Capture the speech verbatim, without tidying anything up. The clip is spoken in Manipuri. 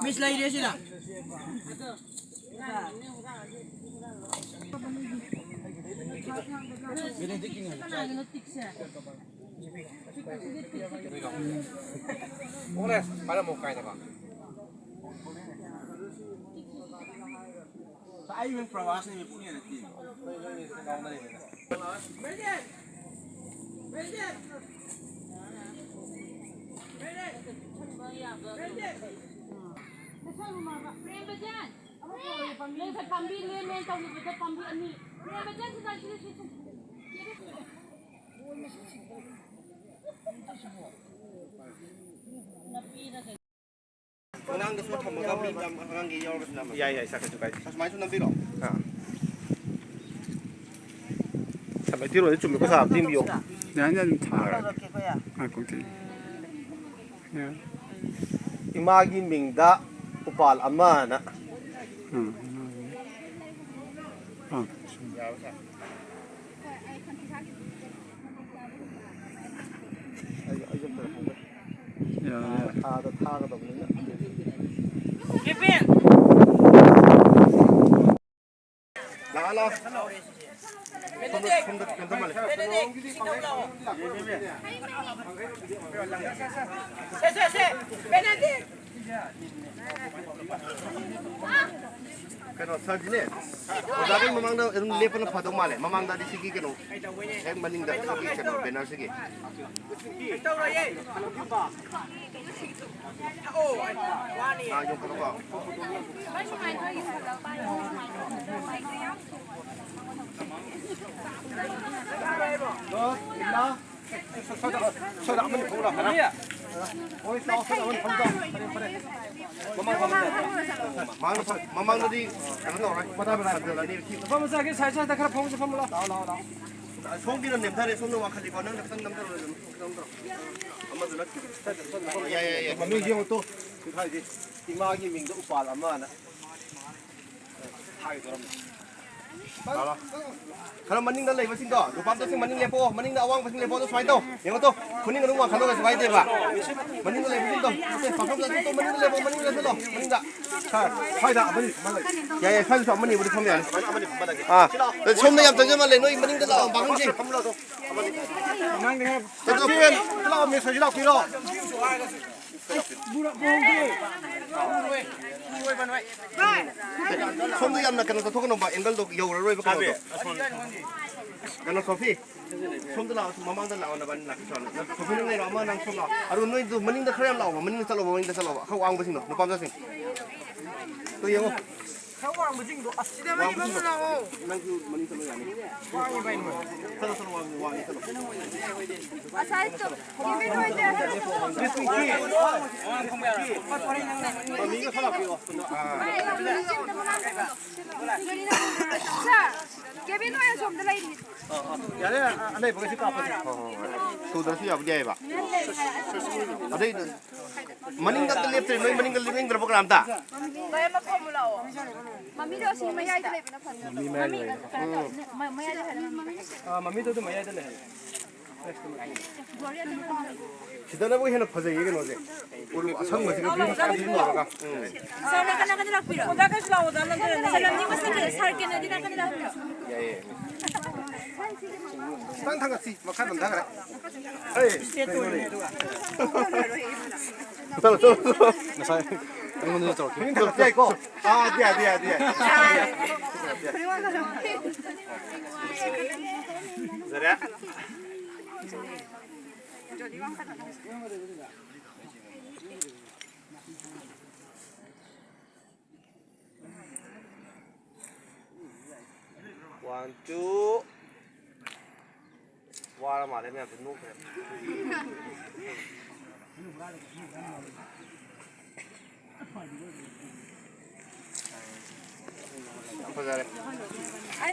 ꯃꯤꯁ ꯂꯩꯔꯦ ꯁꯤꯗ꯫ ꯑꯩ ꯃꯤꯡ ꯄ꯭ꯔꯚꯥꯁꯅꯦ, ꯃꯤꯄꯨꯅꯦ ꯅꯠꯇꯦ꯫ ꯅꯪ ꯉꯁꯥꯏ ꯄꯥꯝꯕꯤ ꯂꯦꯝꯃꯦꯅ ꯇꯧꯈꯤꯕꯗꯣ ꯄꯥꯝꯕꯤ ꯑꯅꯤ꯫ ꯑꯉꯥꯡꯗꯁꯨ ꯊꯝꯃꯒ ꯃꯤ ꯑꯉꯥꯡꯒꯤ ꯌꯥꯎꯔꯒꯁꯨ ꯅꯝꯃꯒꯦ꯫ ꯌꯥꯏ, ꯌꯥꯏ, ꯁꯥꯔ, ꯀꯩꯁꯨ ꯀꯥꯏꯗꯦ꯫ ꯑꯁꯨꯃꯥꯏꯅꯁꯨ ꯅꯝꯕꯤꯔꯣ꯫ ꯑꯥ꯫ ꯁꯥꯔ, ꯃꯩꯇꯩꯂꯣꯟꯗ ꯆꯨꯝꯃꯤꯀꯣ, ꯁꯥꯔ, ꯑꯝꯇ ꯌꯦꯡꯕꯤꯌꯣ꯫ ꯌꯥꯅꯤ, ꯑꯗꯨꯝ ꯊꯥꯔꯒꯦ꯫ ꯇꯧꯔꯛꯀꯦꯀꯣ, ꯌꯥ꯫ ꯉꯥꯏꯈꯣ, ꯑꯝꯇ ꯌꯦꯡꯒꯦ꯫ ꯌꯥ꯫ ꯏꯃꯥꯒꯤ ꯃꯤꯡꯗ ꯎꯄꯥꯜ ꯑꯃꯅ꯫ ꯎꯝ, ꯏꯃꯥꯒꯤ꯫ ꯑꯥ, ꯆꯨꯝꯃꯤ꯫ ꯌꯥꯔꯕ, ꯁꯥꯔ? ꯑꯩ, ꯑꯩ ꯑꯝꯇ ꯂꯧꯍꯧꯒꯦ꯫ ꯌꯥꯔꯦ, ꯌꯥꯔꯦ꯫ ꯑꯥꯗ ꯊꯥꯒꯗꯕꯅꯤꯅ꯫ ꯂꯥꯛꯑꯣ, ꯂꯥꯛꯑꯣ꯫ ꯁꯣꯝꯗ, ꯁꯣꯝꯗ ꯀꯩꯅꯣ ꯇꯧ ꯃꯥꯜꯂꯦ꯫ ꯁꯦ, ꯁꯦ, ꯁꯦ, ꯕꯦꯅꯦꯗꯤꯛ! ꯀꯩꯅꯣ, ꯁꯥꯔꯁꯤꯅꯦ, ꯑꯣꯖꯥꯒꯤ ꯃꯃꯥꯡꯗ ꯑꯗꯨꯝ ꯂꯦꯞꯄꯅ ꯐꯗꯧ ꯃꯥꯜꯂꯦ꯫ ꯃꯃꯥꯡꯗꯗꯤ ꯁꯤꯒꯤ ꯀꯩꯅꯣ, ꯍꯦꯛ ꯃꯅꯤꯡꯗ ꯁꯤꯒꯤ ꯀꯩꯅꯣ, ꯕꯦꯅꯔꯁꯤꯒꯤ꯫ ꯑꯥ, ꯌꯣꯛꯈꯠꯂꯣꯀꯣ꯫ ꯁ꯭ꯋꯥꯏꯗ, ꯁ꯭ꯋꯥꯏꯗ ꯑꯃꯅꯤ ꯐꯝꯂꯥꯎ꯫ ꯍꯣꯏ, ꯂꯥꯎ, ꯁ꯭ꯋꯥꯏꯗ ꯑꯃꯅꯤ ꯐꯝꯂꯥꯎ꯫ ꯐꯔꯦ, ꯐꯔꯦ꯫ ꯃꯃꯥꯡ, ꯃꯃꯥꯡꯗ꯫ ꯃꯃꯥꯡꯗ ꯐ-, ꯃꯃꯥꯡꯗꯗꯤ ꯀꯩꯅꯣ ꯇꯧꯔꯣꯏ꯫ ꯃꯇꯥꯏ, ꯃꯇꯥꯏ꯫ ꯐꯖꯔꯅꯤ꯫ ꯅꯨꯄꯥ ꯃꯆꯥꯒꯤ ꯁꯥꯏꯠ, ꯁꯥꯏꯠꯇ ꯈꯔ ꯐꯝꯃꯁꯦ, ꯐꯝꯃꯨ ꯂꯥꯎ꯫ ꯂꯥꯎ, ꯂꯥꯎ, ꯂꯥꯎ꯫ ꯁꯣꯝꯒꯤꯅ ꯅꯦꯝꯊꯔꯦ, ꯁꯣꯝꯅ ꯋꯥꯡꯈꯠꯂꯤꯀꯣ꯫ ꯅꯪ ꯈꯤꯇꯪ ꯅꯝꯊꯔꯣ, ꯅꯝꯊꯔꯣ꯫ ꯑꯃꯗꯨꯅ ꯌꯥꯏ, ꯌꯥꯏ, ꯌꯥꯏ꯫ ꯃꯃꯤꯡ ꯌꯦꯡꯉꯨ ꯇꯨ꯫ ꯁꯤ ꯊꯥꯏꯁꯤ ꯏꯃꯥꯒꯤ ꯃꯤꯡꯗ ꯎꯄꯥꯜ ꯑꯃꯅ ꯊꯥꯒꯦ ꯇꯧꯔꯝꯃꯤ꯫ ꯈꯔ ꯃꯅꯤꯡꯗ ꯂꯩꯕꯁꯤꯡꯗꯣ, ꯅꯨꯄꯥ ꯃꯆꯥꯁꯤꯡ ꯃꯅꯤꯡ ꯂꯦꯞꯄꯣ, ꯃꯅꯤꯡꯗ ꯑꯋꯥꯡꯕꯁꯤꯡ ꯂꯦꯞꯄꯣ, ꯑꯗꯣ ꯁꯨꯃꯥꯏꯅ ꯇꯧ꯫ ꯌꯦꯡꯉꯣ ꯇꯣ, ꯈꯨꯅꯤꯡ ꯑꯗꯨꯝ ꯋꯥꯡꯈꯠꯂꯣ, ꯀꯩꯁꯨ ꯀꯥꯏꯗꯦꯕ꯫ ꯃꯅꯤꯡꯗ ꯂꯩꯕꯁꯤꯡꯗꯣ, ꯁꯦ, ꯄꯥꯈꯪ ꯃꯆꯥꯁꯤꯡꯗꯣ, ꯃꯅꯤꯡꯗ ꯂꯦꯞꯄꯣ, ꯃꯅꯤꯡꯗ ꯂꯦꯞꯁꯜꯂꯣ, ꯃꯅꯤꯡꯗ꯫ ꯁꯥꯔ, ꯁ꯭ꯋꯥꯏꯗ ꯑꯃꯅꯤ ꯐꯝꯍꯜꯂꯒꯦ꯫ ꯌꯥꯏ, ꯌꯥꯏ, ꯁ꯭ꯋꯥꯏꯗꯁꯨ ꯑꯃꯅꯤꯕꯨꯗꯤ ꯐꯝ ꯌꯥꯅꯤ꯫ ꯑꯥ, ꯁꯣꯝꯗ ꯌꯥꯝ ꯆꯪꯁꯤꯟꯃꯜꯂꯦ, ꯅꯣꯏ ꯃꯅꯤꯡꯗ ꯂꯥꯛꯑꯣ, ꯄꯥꯈꯪꯁꯤꯡ꯫ ꯆꯠꯂꯣ꯫ ꯂꯥꯛꯑꯣ, ꯃꯤꯁ ꯍꯣꯏꯁꯨ ꯂꯥꯛꯄꯤꯔꯣ꯫ ꯁꯣꯝꯗ ꯌꯥꯝꯅ ꯀꯩꯅꯣ ꯆꯠꯊꯣꯛꯀꯅꯣꯕ, ꯑꯦꯡꯒꯜꯗꯣ ꯌꯧꯔꯔꯣꯏꯕ ꯀꯩꯅꯣꯗꯣ꯫ ꯀꯩꯅꯣ, ꯁꯣꯐꯤ, ꯁꯣꯝꯗ ꯂꯥꯛꯑꯣ, ꯃꯃꯥꯡꯗ ꯂꯥꯛꯑꯣ, ꯅꯕꯥꯅꯤ ꯂꯥꯛꯀꯦ ꯁꯣꯝꯗ꯫ ꯁꯣꯐꯤ, ꯅꯪ ꯂꯩꯔꯣ, ꯑꯃ ꯅꯪ ꯁꯣꯝ ꯂꯥꯛꯑꯣ꯫ ꯑꯗꯨ ꯅꯣꯏꯗꯣ ꯃꯅꯤꯡꯗ ꯈꯔ ꯌꯥꯝ ꯂꯥꯛꯑꯣꯕ, ꯃꯅꯤꯡꯗ ꯆꯠꯂꯣꯕ, ꯃꯅꯤꯡꯗ ꯆꯠꯂꯣꯕ, ꯈꯔ ꯋꯥꯡꯕꯁꯤꯡꯗꯣ, ꯅꯨꯄꯥ ꯃꯆꯥꯁꯤꯡ꯫ ꯇꯨ ꯌꯦꯡꯉꯣ꯫ ꯈꯔ ꯋꯥꯡꯕꯁꯤꯡꯗꯣ, ꯑꯁ, ꯁꯤꯗ ꯃꯅꯤꯡ ꯐꯝꯃꯨ ꯂꯥꯛꯑꯣ꯫ ꯅꯪꯁꯨ ꯃꯅꯤꯡ ꯆꯠꯂꯣ ꯌꯥꯅꯤ꯫ ꯋꯥꯡꯉꯦ ꯚꯥꯏ, ꯅꯣꯏ꯫ ꯆꯠꯂꯣ, ꯆꯠꯂꯣ, ꯋꯥꯡꯉꯦ, ꯋꯥꯡꯉꯦ, ꯆꯠꯂꯣ꯫ ꯉꯁꯥꯏ ꯇꯨ, ꯀꯦꯕꯤꯟ ꯍꯣꯏꯗ꯫ ꯃꯃꯤꯒ ꯈꯔ ꯂꯥꯛꯄꯤꯌꯣ꯫ ꯑꯥ꯫ ꯁꯥꯔ, ꯀꯦꯕꯤꯟ ꯍꯣꯏ ꯑꯁꯣꯝꯗ ꯂꯩꯔꯤ꯫ ꯑꯥ, ꯑꯥ꯫ ꯌꯥꯔꯦ, ꯑꯅꯩꯕꯒꯩꯁꯤ ꯀꯥꯞꯄꯁꯦ꯫ ꯍꯣꯏ, ꯍꯣꯏ, ꯍꯣꯏ꯫ ꯁꯨꯗ꯭ꯔꯁꯨ ꯌꯥꯕꯨꯗꯤ ꯌꯥꯏꯌꯦꯕ꯫ ꯑꯗꯩ ꯃꯅꯤꯡꯗ ꯑꯝꯇ ꯂꯦꯞꯇ꯭ꯔꯦ, ꯅꯣꯏ ꯃꯅꯤꯡꯗ ꯂꯦꯞꯅꯤꯡꯗ꯭ꯔꯕꯣ ꯀꯅꯥꯝꯇ? ꯚꯥꯏ, ꯑꯃ ꯐꯝꯃꯨ ꯂꯥꯛꯑꯣ꯫ ꯃꯃꯤꯗꯣ ꯑꯁꯤ ꯃꯌꯥꯏꯗ ꯂꯩꯕꯅ ꯐꯅꯤ꯫ ꯃꯃꯤ ꯃꯌꯥꯏꯗ ꯂꯩ꯫ ꯎꯝ꯫ ꯃ-, ꯃꯌꯥꯏꯗ ꯍꯥꯏꯔꯣ꯫ ꯑꯥ, ꯃꯃꯤꯗꯣ ꯑꯗꯨꯝ ꯃꯌꯥꯏꯗ ꯂꯩꯍꯜꯂꯣ꯫ ꯒ꯭ꯂꯣꯔꯤꯌꯥꯗ ꯐꯝꯃꯨ꯫ ꯁꯤꯗꯅꯕꯨ ꯍꯦꯟꯅ ꯐꯖꯩꯌꯦ ꯀꯩꯅꯣꯁꯦ꯫ ꯎꯔꯨ ꯑꯁꯪꯕꯁꯤꯒ green ꯇꯧꯔꯒ꯫ ꯎꯝ꯫ ꯁꯥꯔ, ꯅꯥꯀꯟ, ꯅꯥꯀꯟꯗ ꯂꯥꯛꯄꯤꯔꯣ꯫ ꯑꯣꯖꯥ ꯈꯔꯁꯨ ꯂꯥꯛꯑꯣ, ꯑꯣꯖꯥ ꯅꯠꯇ꯭ꯔꯒꯅ ꯁꯥꯔ, ꯂꯝꯖꯤꯡꯕ ꯁꯥꯔ, ꯁꯥꯔ ꯀꯦꯅꯗꯤ ꯅꯥꯀꯟꯗ ꯂꯥꯛꯄꯤꯔꯣ꯫ ꯌꯥꯏꯌꯦ꯫ ꯈꯤꯇꯪ ꯊꯥꯡꯒꯠꯁꯤ, ꯃꯈꯥ ꯑꯗꯨꯝ ꯊꯥꯡꯒꯠꯂꯦ꯫ ꯑꯩ, ꯆꯠꯂꯣ, ꯆꯠꯂꯣ, ꯆꯠꯂꯣ꯫ ꯉꯁꯥꯏ ꯑꯩꯉꯣꯟꯗꯁꯨ ꯇꯧꯔꯛꯈꯤ꯫ ꯃꯤꯡ ꯊꯥꯡꯒꯠꯄ ꯌꯥꯏꯀꯣ? ꯑꯥ, ꯑꯗꯤ, ꯑꯗꯤ, ꯑꯗꯤ, ꯑꯗꯤ꯫ ꯐꯖꯔꯦ꯫ One, two. ꯋꯥꯔ ꯃꯥꯜꯂꯦ ꯃꯌꯥꯝꯁꯦ ꯅꯣꯛꯈ꯭ꯔꯦ꯫ ꯌꯥꯝ ꯐꯖꯔꯦ꯫